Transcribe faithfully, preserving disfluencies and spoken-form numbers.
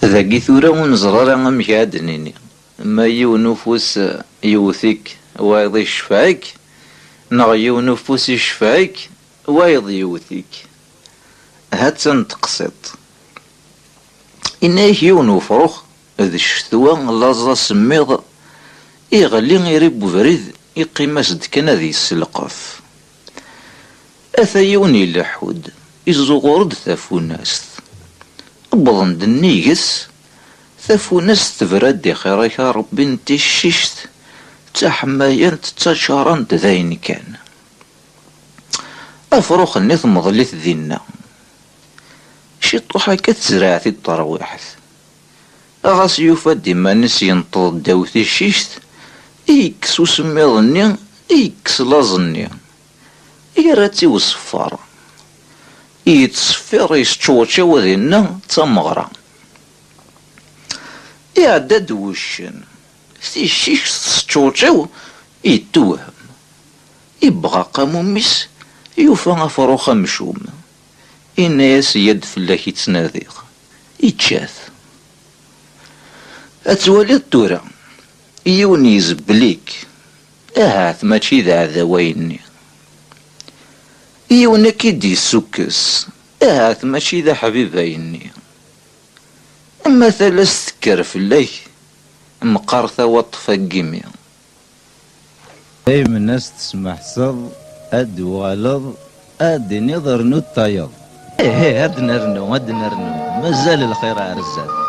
Dagi tura ur neẓri ara amek ad d-nini, ma yiwen ufus yewwet-ik, wayeḍ icefeɛ-ik, neɣ yiwen ufus icefeɛ-ik, wayeḍ yewwet-ik. Ha-tt-an teqsiṭ. Inna-yak yiwen ufrux, d ccetwa, laẓ asemmiḍ, iɣli iri n ubrid, iqqim-as-d kan ad yesselqef. Ata yiwen ileḥḥu-d, iẓuɣur-d tafunast. Wwḍen-d nnig-s, tafunast tebra-d i xir-ak a Ṛebbi n ticcict, d taḥmayant, d tačarant d ayen kan. Afrux-nni temḍel-it dinna. Ciṭuḥ akka tezreɛ-t-id terwiḥt. Ɣas yufa-d iman-is yenṭeḍ ddaw ticcict, i yekkes usemmiḍ-nni, i yekkes laẓ-nni, yerra-tt i uṣeffer. Yettṣeffir yesčewčew dinna d tameɣra. Iɛedda-d wuccen, ticcict tesčewčew, yettuwhem. Ibɣa aqamum-is, yufa afrux amcum. Inna-yas, yya-d fell-ak i ttnadiɣ. Ičča-t. Ad twaliḍ tura, yiwen yezbel-ik, ahat mačči d aɛdaw ayenni. Yiwen ad k-id-yessukkes, ahat mačči d aḥbib ayenni. Ama tala s tekker fell-ak, meqqar tawaṭṭef a Gimi. Daymen as tesmeḥseḍ, ad d-uɣaleḍ, ad d-tiniḍ rnu tayeḍ. Ih, ih, ad nernu, ad nernu. Mazal lxir ar zdat.